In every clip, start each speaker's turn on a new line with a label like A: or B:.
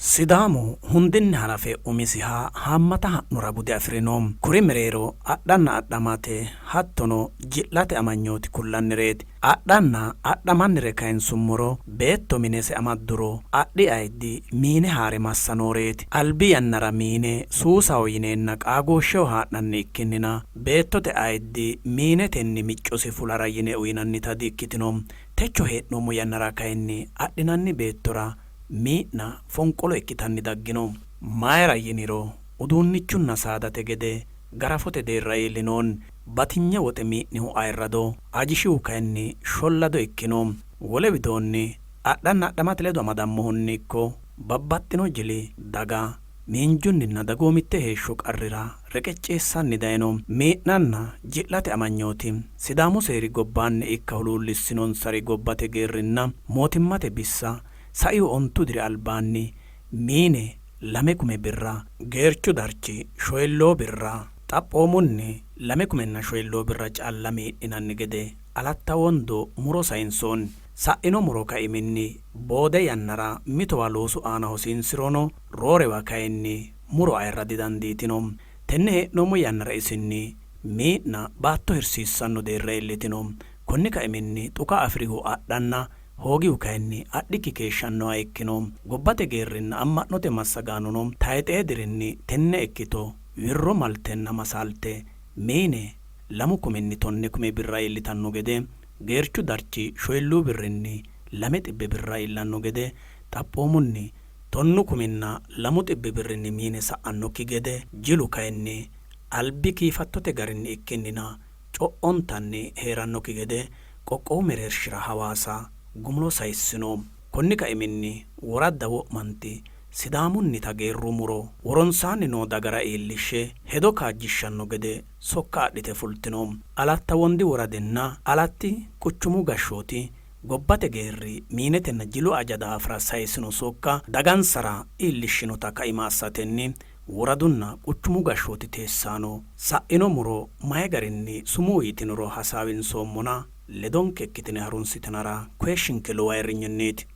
A: Sidaamu hundinni hanafe umisiha haammata ha'nura bude afi'rino. Kuri mereero adhanna adhamate hattono ji'late amanyooti kullannireeti. Adhanna adhamannire kayinsummoro beetto minese amadduro adhi ayiddi miine haare massa nooreeti. Albi yannara miine suusaho yineenna qaagooshsheho haa'nanni ikkinnina beettote ayiddi miinetenni miccosi fulara yine uynannita di-ikkitino. Techo hee'noommo yannara kayinni adhinanni beettora mii'na fonqolo ikkitanni daggino. Mayra yiniro uduunnichunna saadate gede garafote deerra iillinoonni. Batinye woxe mii'nihu ayirrado, ajishihu kayinni shollado ikkino. Wole widoonni adhanna adhamate ledo amadammohunni ikko babbaxxino jili daga miinjunninna dagoomitte heeshsho qarrira reqecceessanni dayino. Mii'nanna ji'late amanyooti Sidaamu seeri gobbaanni ikka huluullissinonsari gobbate geerrinna mootimmate bissa saihu ontu diri albaanni miine 2 kume birra, geerchu darchi shoyilloo birra, xaphoomunni 2 kumenna shoyilloo birra calla mii'ninanni gede Alatta Wondo muro sayinsoonni. Sa'ino muro kaiminni boode yannara mitowa loosu aana hosiinsirono roorewa kayinni muro ayirra didandiitino. Tenne hee'noommo yannara isinni mii'na baatto hirsiissanno deerra iillitino. Konni kaiminni xuka afi'rihu adhanna hoogihu kayinni adhikki keeshshannoha ikkino. Gobbate geerrinna amma'note massagaanono tayxee dirinni tenne ikkito wirro maltenna masaalte miine 2 kuminni 10 kume birra iillitanno gede, geerchu darchi shoyilluu birrinni 200 birra iillanno gede, xaphoomunni 10 kuminna 200 birrinni miine sa'annokki gede, jilu kayinni albi kiifattote garinni ikkinnina co'ontanni hee'rannokki gede qoqqowu mereershira Hawaasa gumulo sayissino. Konni kaiminni woradda wo'manti Sidaamunnita geerru muro woronsaanni noo dagara iillishshe hedo kaajjishshanno gede sokka adhite fultino. Alatta Wondi woradinna Alatti quchumu gashshooti gobbate geerri miinetenna jilu aja daafira sayissino sokka dagansara iillishshinota kaima assatenni woradunna quchumu gashshooti teessaano sa'ino muro may garinni sumuu yitinoro hasaawinsoommona ledonke ikkitine harunsitinara koyishshinke lowo ayirrinyinniiti.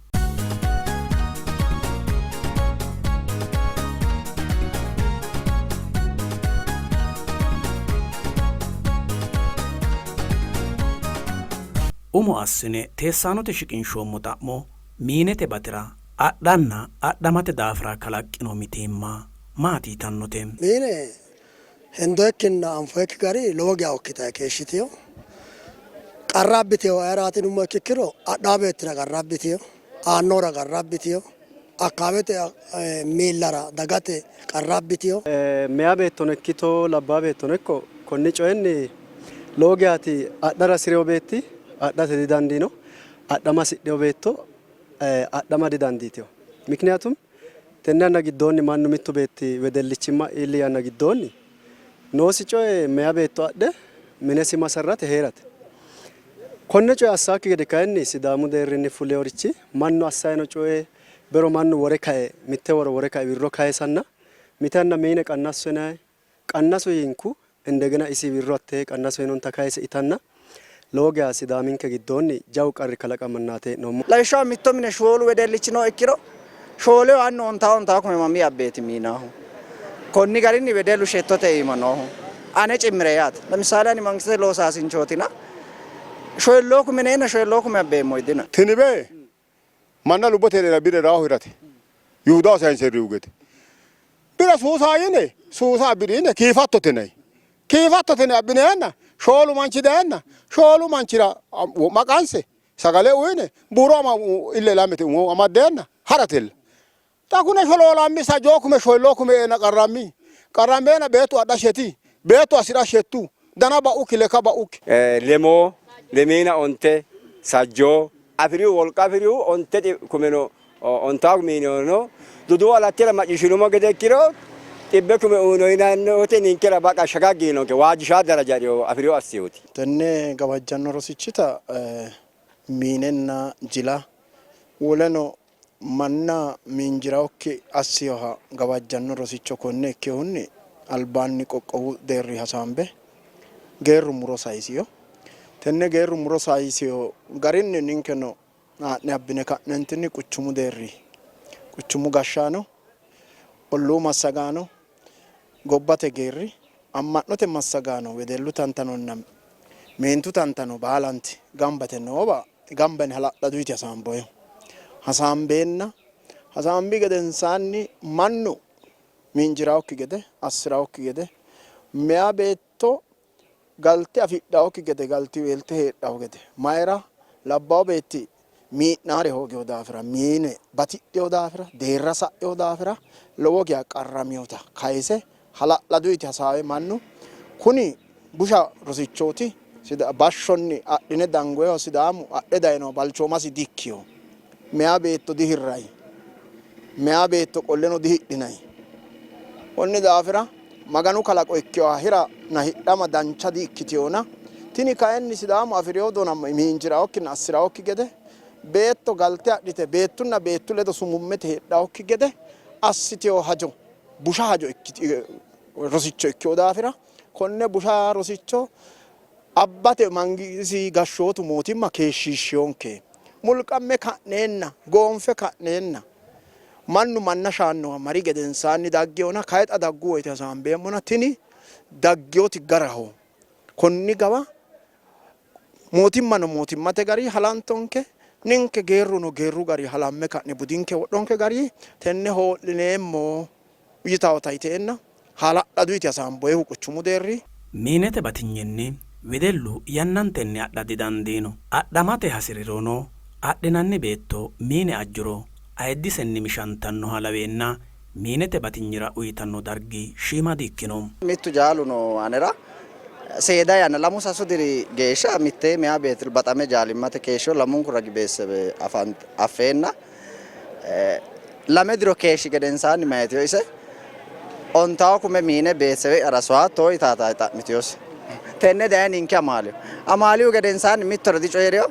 A: Umo assine teessaanote shiqinshoommo xa'mo miinete bati'ra adhanna adhamate daafira kalaqqino mitiimma maati yitannote.
B: Miine hendoyikkinna anfoyikki gari lowo geya okkitayi keeshshitino. Qarra abbitino ayeraati yinummo ikkiro adhaa beettira qarra abbitino, aannohura qarra abbitino, akkaawete miillara dagate qarra abbitino.
C: Meyaa beettono ikkito labbaa beettono ikko konni coyinni lowo geyaati adhara hasi'rino beetti adhate didandiino, adhama hasidhino beetto adhama didandiitino. Mikiniyatum tenne yanna giddoonni mannu mittu beetti wedellichimma iilli yanna giddoonni noosi coye meya beetto adhe minesi masarrate hee'rate. Konne coye assaakki gede kayinni Sidaamu deerrinni fuleworichi mannu assayino coye bero mannu wore kae mitte woro wore kae wirro kayisanna mite yanna miine qannasso yinayi qannasu yiinku indegena isi wirro hatte qannasu yinonta kayise itanna lowo geya Sidaaminke giddoonni jawu qarri kalaqamannaati hee'noommo.
D: Lawishshaho mitto mine shoolu wedellichi noo ikkiro shooleho annu ontaa ontaa kume mamii abbeeti miinaahu. Konni garinni wedellu shettote iima noohu ane cimmire yaate. Lemisaale ani mangistete loosaasinchootina shoyilloo kume neenna shoyilloo kume abbeemmo dina.
E: Tini bee manna lubbote hee'rera bire raho hirate Yihudaho sayinseerrihu gede bira suusa yine suusa abbine kiifattote nayi kiifattote abbineenna shoolu manchi dayenna shoolu manchira wo'ma qanse sagale uyine buuro ama ille lamete umo amaddeenna ha'ratella. Xa kune sholoolammi sajjoo kume shoyilloo kume eena qarrammi qarrammeena beettu adha sheti beettu assi'ra shettu dana ba'ukki lekka ba'ukki.
F: Lemoo lemiina onte sajjoo afi'rihu wolqa afi'rihu onte kumeno ontaa miiliyooneno duduwo Alattira macciishshinummo gede ikkiro 100,000 uyino yinanni woyte ninkera baqa shagaggi yiinonke waajjishaa daraja afi'rino assihuti.
G: Tenne gawajjanno rosichita miinenna jila woleno manna miinji'ranokki assinoha gawajjanno rosicho konne ikkinohunni albaanni qoqqowu deerri hasaambe geerru muro sayisino. Tenne geerru muro sayisino garinni ninkeno haa'ne abbine ka'neentinni quchumu deerri quchumu gashshaano Olluu massagaano, gobbate geerri, amma'note massagaano, wedellu tantanonna meentu tantano baalanti gamba yite noowa gamba yine hala'laduyiti hasaamboyihu. Hasaambeenna hasaambi gedensaanni mannu miinji'rawokki gede, assi'rawokki gede, meya beetto galte afidhawokki gede, galtiweelte heedhawo gede, mayira labbaahu beetti mii'naare hoogino daafira, miine batidhino daafira, deerra sa'ino daafira lowo geya qarraminota kayise hala'laduyiti hasaawe mannu kuni busha rosichooti, bashshonni adhine dangoyiho Sidaamu adhe dayinoha balchoomasi dikkino, meya beetto dihirrayi, meya beetto qolleno dihidhinayi, konni daafira Maganu kalaqo ikkinoha hiranna hidhama dancha di''ikkitinona, tini kayinni Sidaamu afi'rino dona miinji'rawokkinna assi'rawokki gede, beetto galte adhite beettunna beettu ledo sumummete heedhawokki gede assitino hajo busha hajo rosicho ikkino daafira konne busha rosicho abbate mangisi gashshootu mootimma keeshshiishshiyonke. Mulqamme ka'neenna, goonfe ka'neenna, mannu manna shaannowa mari gedensaanni dagginona, kayi xa daggu woyite hasaambeemmona, tini dagginoti garaho. Konni gawa mootimmano mootimmate gari halantonke, ninke geerruno geerru gari halamme ka'ne budinke wodhonke gari tenne hoo'lineemmo yitawota yiteenna hala'ladu yite hasaamboyihu quchumu deerri.
A: Miinete batinyinni wedellu yannantenni adha didandiino. Adhamate hasi'rirono adhinanni beetto miine ajjuro ayiddisenni mishantannoha laweenna miinete batinyira uytanno dargi shiima di-ikkino.
D: Mittu jaalu no anera seeda yanna lamu sasu diri geeshsha mitte meyaa beetto baxame jaalimmate keeshsho lamunku ragi beessebe affeenna Lame diro keeshshi gedensaanni mayitiyo ise ontawo kume miine beetsewe'yara soyaatto yitaata xa'mitiyosi. Tenne daye ninke amaaliyo. Amaaliyu gedensaanni mittore dicoyi'riyo.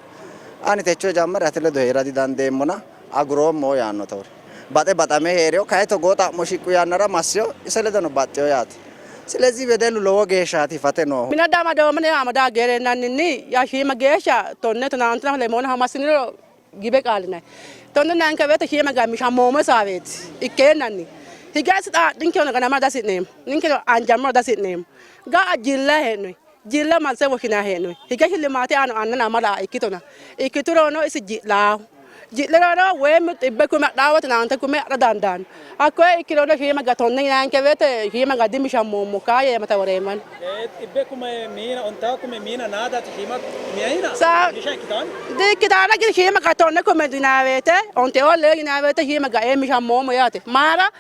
D: Ani techo jammare ate ledo hee'ra didandeemmona aguroommo yaannota wori. Baxe baxame hee'riyo, kayi togoo xa'mo shiqqu yannara massiyo, ise ledono baxxiyo yaate. Silezi wedellu lowo geeshshaati hifate noohu.
H: Mina damadoomne amada geerenanninni ya shiima geeshsha tonne tonaa lemoona hamassiniro gibe qaalinay. Tonne nanka weete shiima ga mishammoommo isaaweeti ikkeennanni hige isi xa ninkeno ganamara dasi'neemmo ninkeno anjammora dasi'neemmo ga'a jilla hee'noy jilla malse woshshinay hee'noy hige shillimaate aano annana amala ikkitona ikkiturono isi ji'laahu ji'lirono woyim xibbe kume adhaa wote naante kume adha dandaanno hakkoye ikkirono shiima ga tonne yinanke wote shiima ga dimishammoommo kaa yee mata woreemmani.
I: Xibbe kume miina ontaa kume miina naadati shiima miina misha ikkitanno.
H: Dikkitaana gini shiima ga tonne kume yinanni wote onteoo lee yinanni wote shiima ga ee mishammoommo yaate mayira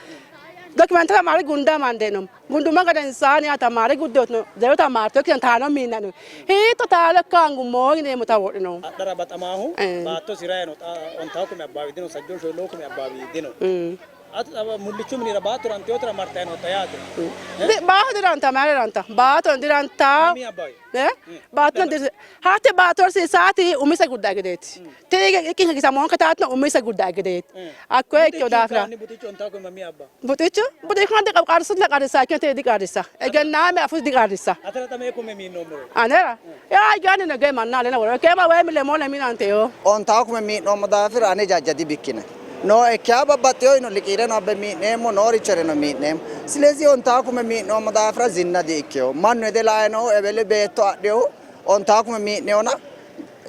H: dokimentera mare gunda amande noommo gundummo gedensaani yaa tamaare guddootino zero tamaartino kisan taano miinna no hiitto taalo ikka angummo yineemmota wodhinoommo.
I: Adhara baxamaahu baattosi rayino xa ontawo kume abbaawi dino sajjoo shoollowo kume abbaawi dino. Ati xa mullichu minira baatto ranteyootira martayi nootta yaate.
H: Baatto diranta mayira diranta baatto diranta
I: Mamii abbaawi?
H: Baatto hatte baatto rosiisaati umise gudda gedeeti. Tini ikkinke gisamoonke taatino umise gudda gedeeti. Hakkoye ikkino daafira. Buxichu buxichu qarrisu diqarrisa ikkino tini diqarrisa. Egennaame afu diqarrisa.
I: Atera xa mee kume miinoommoro?
H: Anera yaa igaani no gee manna alena woro keema woy lemoo lemiinante yoo.
D: Ontawo kume mii'noommo daafira ane jajja dibikkine. Nooekkiha babbaxxinohino liqiireno abbe mii'neemmo, noorichoreno mii'neemmo. Silezi ontaa kume mii'noommo daafira zinna di''ikkino. Mannu hede lainohu eweli beetto adhinohu ontaa kume mii'nihona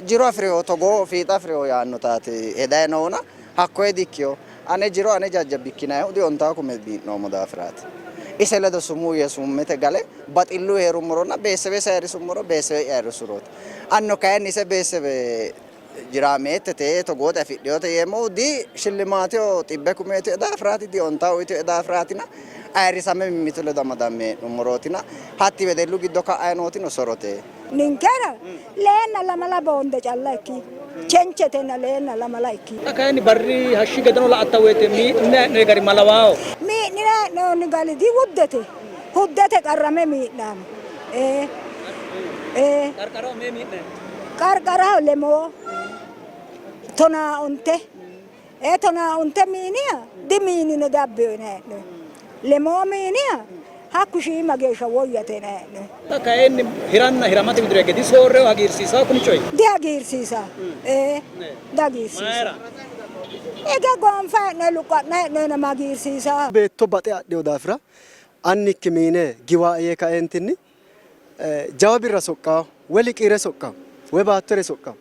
D: jiro afi'rino, togoo fiixa afi'rino yaannotaati hedayi noohuna hakkoye di''ikkino. Ane jiro ane jajja bikkinannihu di ontaa kume mii'noommo daafiraati. Ise ledo sumuu yee sumummete gale baxillu hee'rummoronna beessebese ayirrisummoro beessebe'ya ayirrissurooti. Anino kayinni ise beessebe Jiraameettete togoote afidhinote yeemmohu di shillimaateho xibbe kumeetino daafiraati, di ontawo uyitino daafiraatina ayirrisamme mimmitu ledo amadamme hee'nummorootina hatti wedellu giddo ka'ayi nootino sorote.
J: Ninkera leenna lamala boonde calla ikki, chenchetenna leenna lamala ikki.
I: Xa kayinni barri hashshi gedeno la''atta woyte mii'nine hee'noonni gari ma lawaaho?
J: Mii'nine hee'noonni gari dihuddete, huddete qarrame mii'naamo. Ee, ee.
I: Qarqaraho mee mii'nanni?
J: Qarqaraho lemoo tonaa onte ee tonaa onte miiniha dimiinino diabbino yinanni hee'noonni. Lemoo miiniha hakku shiima geeshsha woyyate yinanni hee'noonni.
I: Xa kayinni hiranna hiramate widira hige disoorreho hagiirsiisaho kuni coyi?
J: Dihagiirsiisaho. Ee, dihagiirsiisaho.
I: Mayira?
J: Hige goonfayi hee'noyi luqqa'nayi hee'noyina ma hagiirsiisawo.
C: Beetto baxe adhino daafira annikki miine giwaae yee kaeentinni jawa birra soqqawo, woy liqiire soqqawo, woy baattore soqqawo.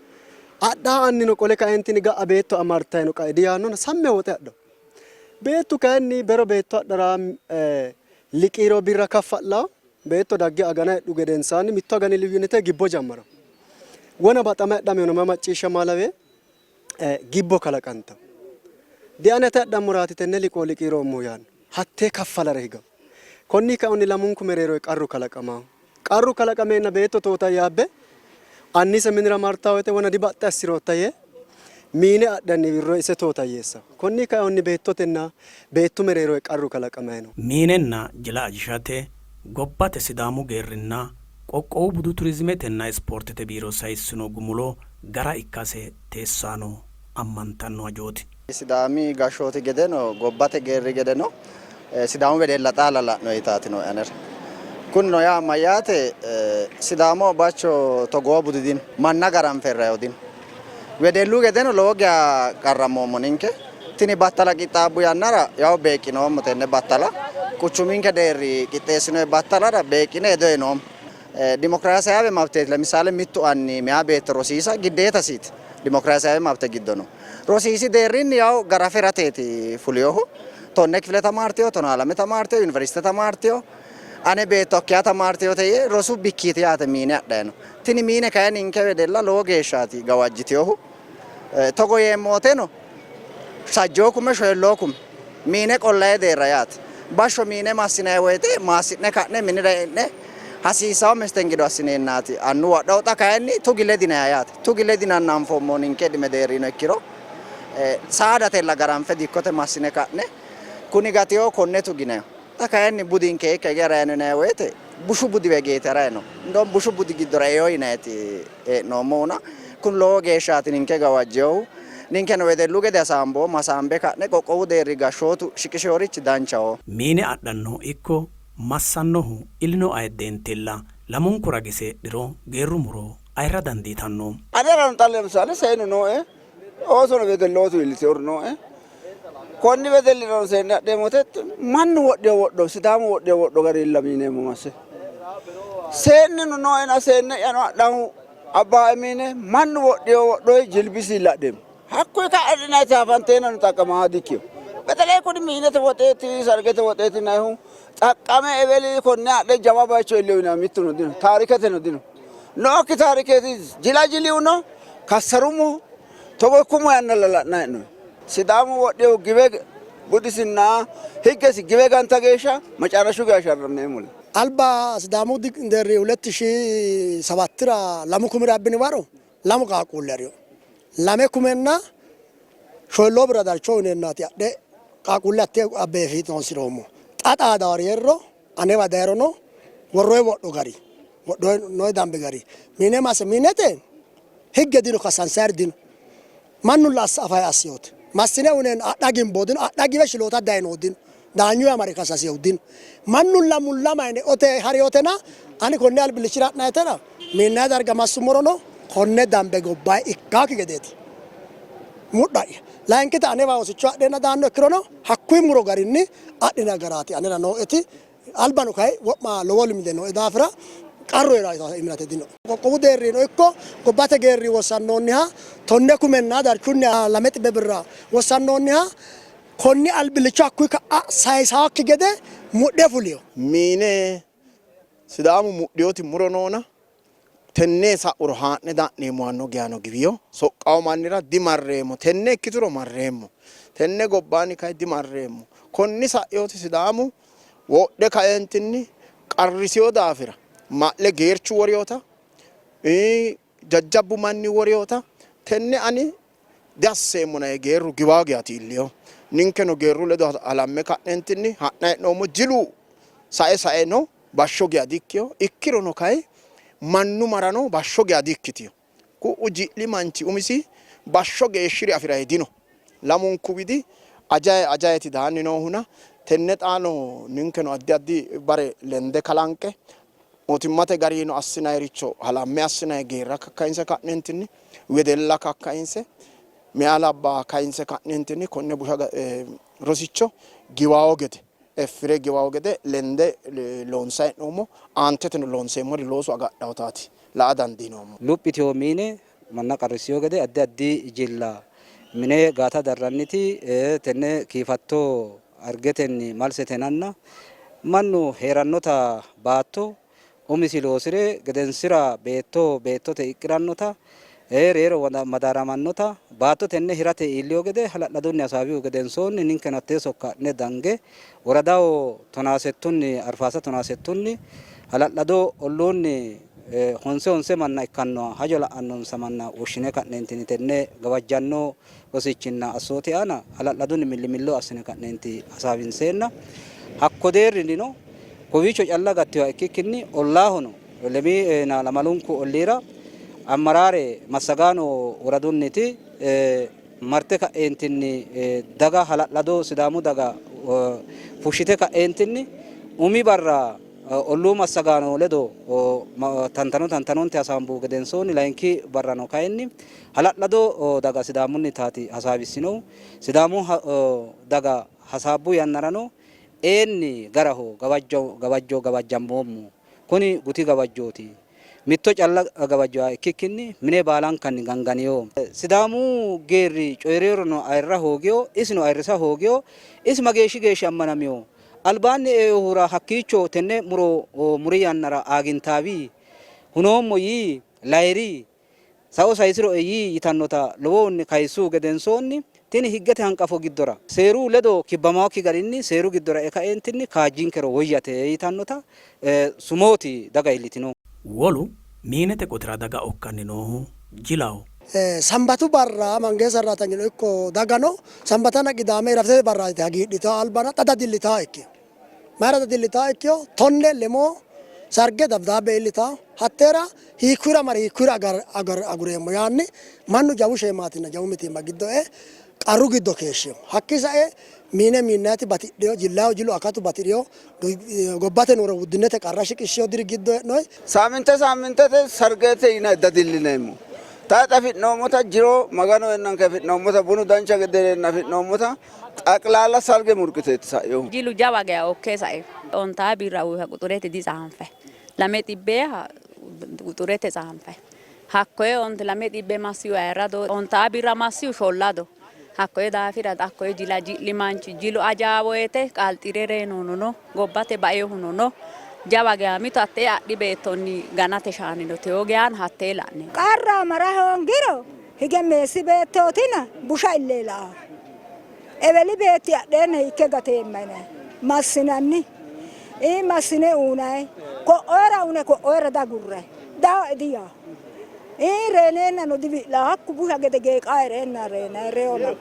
C: Adhaa annino qole kaeentinni ga'a beetto amartayi no qae diyaannona samme woxe adhawo. Beettu kayinni bero beetto adhara liqiiro birra kaffa'lawo, beetto dagge agana hedhu gedensaanni mittu agani liyyunite gibbo jammarawo. Wona baxame adhamino ma macciishshama lawe gibbo kalaqantanno. Dianete adhammoraati tenne liqoo liqiiroommohu yaanno. Hattee kaffalara higanno. Konni kaonni lamunku mereero qarru kalaqamanno. Qarru kalaqameenna beetto tootayyaabbe annise minira martanno woyte wona dibaxxe assi'rootta yee miine adhanni wirro ise tootayyeessanno. Konni kaonni beettotenna beettu mereero qarru kalaqamanni no.
A: Miinenna jila ajishate gobbate Sidaamu geerrinna Qoqqowu Budu Turizimetenna Ispoortete Biiro sayissino gumulo gara ikkase teessaano ammantanno hajooti.
D: Sidaami gashshooti gedeno gobbate geerri gedeno Sidaamu wedella xaalla la'no yitaati nooe anera. Kunino yaa mayyaate Sidaamu bacho togoo budi dino. Manna garanferrayihu dino. Wedellu gedeno lowo geya qarrammoommo ninke. Tini battala qixxaabbu yannara yawo beeqqinoommo tenne battala. Quchuminke deerri qixxeessinoyi battalara beeqqine hedo uyinoommo. Dimokiraasiyaawe mabteeti. Lemisaale mittu anni meyaa beetto rosiisa giddeetasiiti. Dimokiraasiyaawe mabte giddo no. Rosiisi deerrinni yawo garafe rateeti fulinohu. Tonne kifile tamaartino, tonaalame tamaartino, yuniversite tamaartino. Ane beetto hakkeya tamaartinote yee rosu bikkiiti yaate miine adhayi no. Tini miine kayi ninke wedella lowo geeshshaati gawajjitinohu. Togo yeemmo woteno sajjoo kume shoyilloo kume miine qollayi deerra yaate. Bashsho miine massinayi woyite maassi'ne ka'ne minira e'ne hasiisawo mestengido assineennaati annuwu adhahu. Xa kayinni tugi ledinaya yaate. Tugi ledinanna anfoommo ninke idime deerrino ikkiro saadatella garanfe dikkote massine ka'ne kuni gatiwo konne tuginayo. Xa kayinni budinke hiikka hige harayi no yinanni woyte bushu budiwa higeeti harayi noohu. Indoom bushu budi giddora eo yinayiti hee'noommohuna kuni lowo geeshshaati ninke gawajjinohu. Ninkeno wedellu gede hasaamboommo, hasaambe ka'ne qoqqowu deerri gashshootu shiqishinorichi danchaho.
A: Miine adhannohu ikko massannohu ilino ayiddeentilla. Lamunku ragi seedhiro geerru muro ayirra dandiitanno.
K: Anerano xa lemsaale seennu nooe, oosono wedellootu iillitewori nooe. Konni wedellirano seenne adheemmo wote mannu wodhiyo wodho Sidaamu wodhiyo wodho garilla miineemmo masse. Seenneno nooena seenne'yano adhahu abbaae miine mannu wodhiyo wodhoyi jilbisiilla adheemmo. Hakkuyi ka'a adhinayiti hafanteennano xaqqamaa dikkino. Beteley kuni miinete woxeeti sargete woxeeti yinannihu xaqqame eweli konne adhe jawa bayicho iillino yinannihu mittuno dino. Taariketeno dino. Nookki taarikeeti jila jilihuno kassarummo Togo ikkummo yannalla la'nanni hee'noonni. Sidaamu wodhihu giwe budisinna higgesi giwe ganta geeshsha macarashu geeshsha sharrammeemmolla.
B: Alba Sidaamu deerri huletti shii sabattira lamu kumira abbini waro lamu qaaqquulli hariyo. Lame kumenna shoyilloo birra darcho uyineennaati adhe qaaqquulle hatte abbe fiixoonsiroommo. Xa xaadawo hariyerro anewa dayirono worroyi wodho gari wodhoyi dambe gari mine masse minete Higge dino, kassansayiri dino. Mannulla assa afayi assiyoti. Massine uyineenna adha gimbo dino, adha giwe shiloota dayinohu dino, daanyuwa mare kassasihu dino. Mannulla mulla mayine ote hariyotena ani konne albillichira ha'nayitera miinnayi darga massummorono konne dambe gobbayi ikkaakki gedeeti mudha'ya. Layinkita anewa rosicho adheenna daanno ikkirono hakkuyi muro garinni adhina garaati anera nooeti. Albano kay wo'ma lowo limde nooe daafira qarru hee'ranno imirate dino. Qoqqowu deerrino ikko gobbate geerri wossannoonniha tonne kumenna darchunni lame xibbe birra wossannoonniha konni albillicho hakkuyi ka'a sayisaakki gede mudhe fulino.
G: Miine Sidaamu mudhinoti muro noona tenne sa'uro haa'ne da'neemmo yaanno geano giwiyo. Soqqawo mannira dimarreemmo, tenne ikkituro marreemmo, tenne gobbaanni kay dimarreemmo. Konni sa'yoti Sidaamu wodhe kaeentinni qarrisiyo daafira ma'le geerchu woriyota, jajjabbu manni woriyota tenne ani diasseemmona yee geerru giwaa geati iilliyo. Ninkeno geerru ledo halamme ka'neentinni ha'nanni hee'noommo. Jilu sae sae no. Bashsho geya dikkino, ikkirono kayi mannu marano bashsho geya dikkitino. Ku'u ji'li manchi umisi bashsho geeshshiri afi'rayi dino. Lamunku widi ajayi ajayiti daanni noohuna tenne xaano ninkeno addi addi bare lende kalanqe mootimmate garino assinayiricho halamme assinayi geerra kakkayinse ka'neentinni wedella kakkayinse. Meyaa labbaaha kayinse ka'neentinni konne busha rosicho giwawo gede effire giwawo gede lende loonsanni hee'noommo. Aanteteno loonseemmori loosu agadhawotaati la''a dandiinoommo.
L: Lophitino miine manna qarrissino gede addi addi jilla mine gaata darranniti tenne kiifatto argetenni malsetenanna mannu hee'rannota baatto umisi loosi're gedensira beetto beettote iqqirannota, reyiro madaaramannota, baatto tenne hirate iilliyo gede hala'ladunni hasaawihu gedensoonni ninkeno hattee sokka adhine dange woradaho tonaasettunni Arfaasa tonaasettunni hala'lado olluunni honse honse manna ikkannoha hajo la'annonsa manna woshshine ka'neentinni tenne gawajjanno rosichinna assooti aana hala'ladunni millimillo assine ka'neenti hasaawinseenna hakko deerrinnino kowiicho calla gattinoha ikkikkinni ollaahono lemiina lamalunku olliira ammaraare massagaano woradunniti marte ka'eentinni daga hala'lado Sidaamu daga fushshite ka'eentinni umi barra olluu massagaano ledo tantano tantanonte hasaambuhu gedensoonni layinki barrano kayinni hala'lado daga Sidaamunnitaati hasaawissinohu. Sidaamu daga hasaabbu yannarano eenni garaho gawajjo gawajjo gawajjammoommo. Kuni guti gawajjooti. Mitto calla gawajjoha ikkikkinni mine baalankanni ganganino. Sidaamu geerri coyi'rirono ayirra hoogino, isino ayirrisa hoogino. Isi mageeshshi geeshsha ammanamino? Albaanni einohura hakkiicho tenne muro muri yannara aagintaawi, hunoommo yii, layi'ri, sao sayisiroe yii yitannota lowohunni kayissuhu gedensoonni tini higgete hanqafo giddora seeru ledo kibbamaokki garinni seeru giddora e kaeentinni kaajjinkero woyyate yitannota sumooti daga iillitinohu.
A: Wolu miinete qotira daga okkanni noohu jilaho.
B: Sambatu barra mangee sarraatanyino ikko dagano sambatanna qidaame iraftete barraati yite hagiidhitanno albana xa dadillitanno ikkino. Mayira dadillitanno ikkino? Tonne lemoo sarge dabdaabbe iillitanno. Hatteera hiikkuyira mare hiikkuyira agureemmo yaanni mannu jawu sheemaatinna jawu mitiimma giddo e''e qarru giddo keeshshino. Hakkii sae miine miinnayiti batidhino, jillaho jilu akatu bati'rino, gobbate noore wuddinete qarra shiqishshino diri giddo hee'noonni.
K: Saaminte saamintete sargete yinanni dadillineemmo. Tayxe afi'noommota jiro Maganu eennanke afi'noommota bunu dancha gede hee'reenna afi'noommota xaqlaalla sarge murqiteeti sa'inohu.
M: Jilu jawa geya okke saino. Ontaa birra uyiha quxurete ditsaanfayi. Lame xibbeeha quxurete tsaanfayi. Hakkoye onte lame xibbe massihu ayirrado, ontaa birra massihu shollado. Hakkoye daafira hakkoye jila ji'li manchi jilu ajaa woyite qalxi're reyinohuno no, gobbate bainohuno no. Jawa geya mitu hattee adhi beettonni ganate shaanino tewo geyano hattee la'ne.
J: Qarra amara hoongiro hige meessi beettootina busha ille la''anno. Eweli beetti adheenna hiikke gateemma yinanni. Massinanni. Ii massine uynanni. Ko'oera uyne ko'oera diagurranni. Dawoe diyaanno. Ii reyneennano diwi'lanno. Hakku busha gede geeqaa hee'reenna reynanni reyona.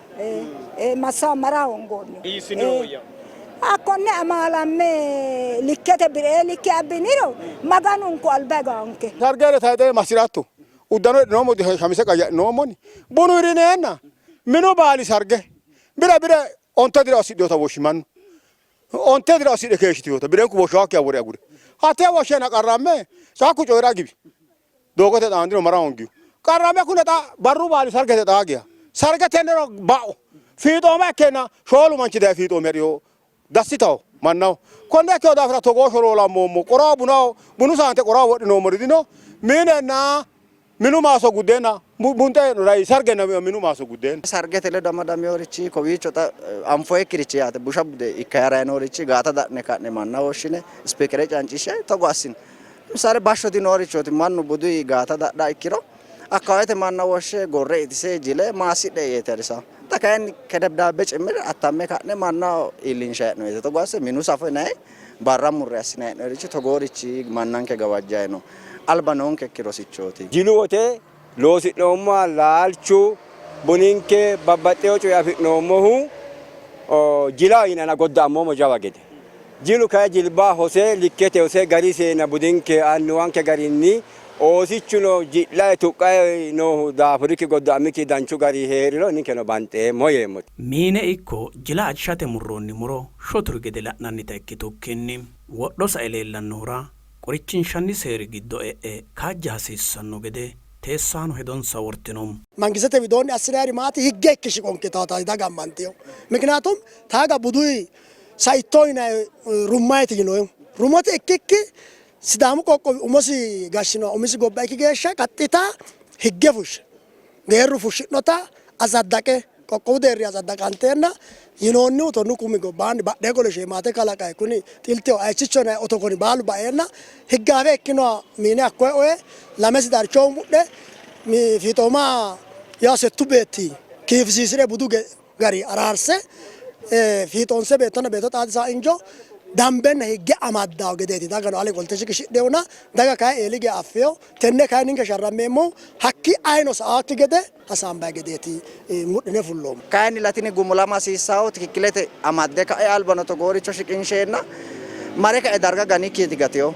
J: Ee massa amara hoongoonni.
I: Hiissiniro woyyanno?
J: Hakkonne amaalamme likkete bi'ree likke abbiniro Maganunku alba higaanke.
E: Sargere tayxe masi'ratto uddano hidhinoommo shamise qayyadhinoommo bunu hirineenna minu baali sarge bire bire onte dira assidhinota woshshi mannu onte dira assidhe keeshshitinota birenku woshshaakkiha wore agure hattee woshsheena qarramme caakku coyi'ra giwi doogote xaandino mara hoongihu qarramme kune xa barru baali sargete xaa geya sarge tennero ba'u fiixooma ikkeenna shoolu manchi daye fiixoome ha'riyo dassitaho mannaho konne ikkino daafira togoo sholoolammoommo qoraho bunaho bunu saante qoraho wodhinoommori dino minenna minu maaso guddeenna bunxe hee'no sargenna minu maaso guddeenna.
D: Sargete ledo amadameworichi kowiicho xa anfoyikkirichi yaate busha bude ikka harayi noorichi gaata da'ne ka'ne manna woshshine ispiikere cancishe togo assine Lemisaale bashsho dinoorichooti mannu buduyi gaata dadha ikkiro akkawawete manna woshshe gorre itise jile maassidhe yeeti harisawo. Xa kayinni kedebdaabbe cimmire attamme ka'ne mannaho iillinshayi hee'noyite. Togo asse minu safo yinayi barra murre assinayi hee'noyirichi togoorichi mannanke gawajjayi no. Alba noonkekki rosichooti.
F: Jilu wote loosi'noommoha laalchu, buninke, babbaxxewo coye afi'noommohu jilaho yinanna godda'ammoommo jawa gede. Jilu kayi jilba hose likkete hose gariseenna budinke annuwanke garinni oosichuno ji'layi tuqqayi noohu daafurikki godda'amikki danchu gari hee'riro ninkeno banxeemmo yeemmo.
A: Miine ikko jila ajishate murroonni muro shoturi gede la'nannita ikkitukkinni wodho sae leellannohura qorichinshanni seeri giddo e'e kaajja hasiissanno gede. teessaano hedonsa wortino.
B: Mangistete widoonni assinayiri maati? Higge ikki shiqonke yitaata daga ammanteyo. Miknaatum taaga buduyi saitto yinayi rummayiti yinoyihu. Rumote ikkikki Sidaamu qoqqowi umosi gashshinoha umisi gobba ikki geeshsha qaxxita higge fushshe geerru fushshi'nota asaddaqe qoqqowu deerri asaddaqanteenna yinoonnihu tonnu kumi gobbaanni badhee qole sheemaate kalaqayi kuni xilteho ayichicho yinayi otokoni baalu baeenna higgaawe ikkinoha miine hakkoye oye lamesi darcho mudhe fiixooma yaa settu beetti kiifisiisi're budu gari araarse fiixoonse beettonna beetto xaadisa injo dambenna higge amaddawo gedeeti dagano ale qolte shiqishidhewona daga kayi eeli geya affeyo tenne kayi ninke sharrammeemmohu hakkii ayino sa''aakki gede hasaambayi gedeeti mudhine fulloommo.
D: Kayinni latini gumulama hasiissawo tikikkilete amadde ka'e albano togooricho shiqinsheenna mare kae darga ganikkiiti gatino.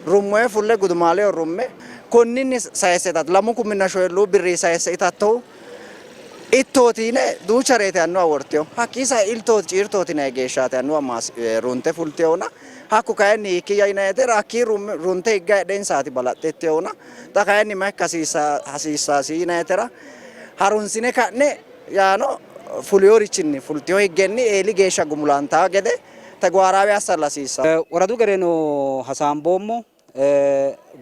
D: Rummoye fulle gudumaaleho rumme konninni sayisse itatto lamu kuminna shoyilluu birrii sayisse itattohu ittooti yine duuchareeti annuwa wortino. Hakkii sae iltooti ciirtooti yinanni geeshshaati annuwa runte fultinohuna hakku kayinni hiikkiyya yinannitera hakkii runte higga heedhe insaati balaxxe ittinohuna xa kayinni ma ikka hasiissaasi yinannitera harunsine ka'ne yaano fuliyorichinni fultino higgenni eeli geeshsha gumulantanno gede teguwaaraawe assalla hasiissanno.
L: Woradu gereno hasaamboommo,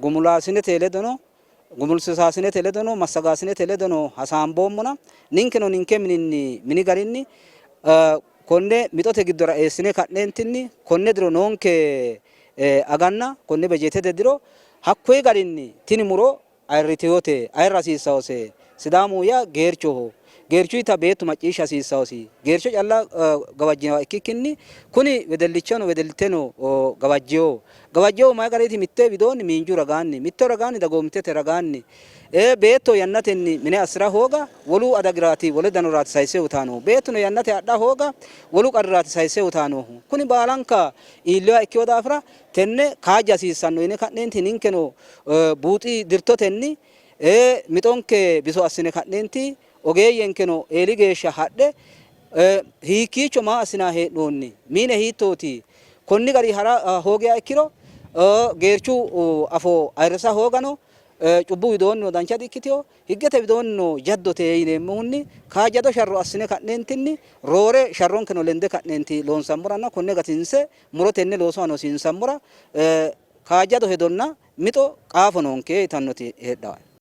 L: gumulaasinete ledono Gumulsisaasinete ledono massagaasinete ledono hasaamboommona ninkeno ninke mininni mini garinni konne mixote giddora eessine ka'neentinni konne diro noonke aganna konne bejeetete diro hakkuyi garinni tini muro ayirritinote, ayirra hasiissawose. Sidaamu yaa geerchoho. Geerchuyita beettu macciishsha hasiissawosi. Geercho calla gawajjinoha ikkikkinni kuni wedellichano wedellitteno gawajjino. Gawajjinohu mayi gariiti? Mitte widoonni miinju ragaanni, mitto ragaanni dagoomittete ragaanni. Beetto yannatenni mine assi'ra hooga wolu adagiraati, wole danoraati sayisse uytannohu. Beettuno yannate adha hooga wolu qarriraati sayisse uytannohu. Kuni baalanka iillinoha ikkino daafira tenne kaajja hasiissanno yine ka'neenti ninkeno buuxi dirtotenni Mixonke biso assine ka'neenti ogeeyyenkeno eeli geeshsha hadhe hiikkiicho maa assinanni hee'noonni, miine hiittooti, konni garinni ha'ra hoogiha ikkiro geerchu afoo ayirrisa hoogano cubbu widoonnino dancha di''ikkitino, higgete widoonnino jaddote yineemmohunni kaajjado sharro assine ka'neentinni roore sharronkeno lende ka'neenti loonsammoranna konne gatinse murotenni looso hanosiinsammora kaajjado hedonna mixo qaafo noonke yitannoti heedhanno.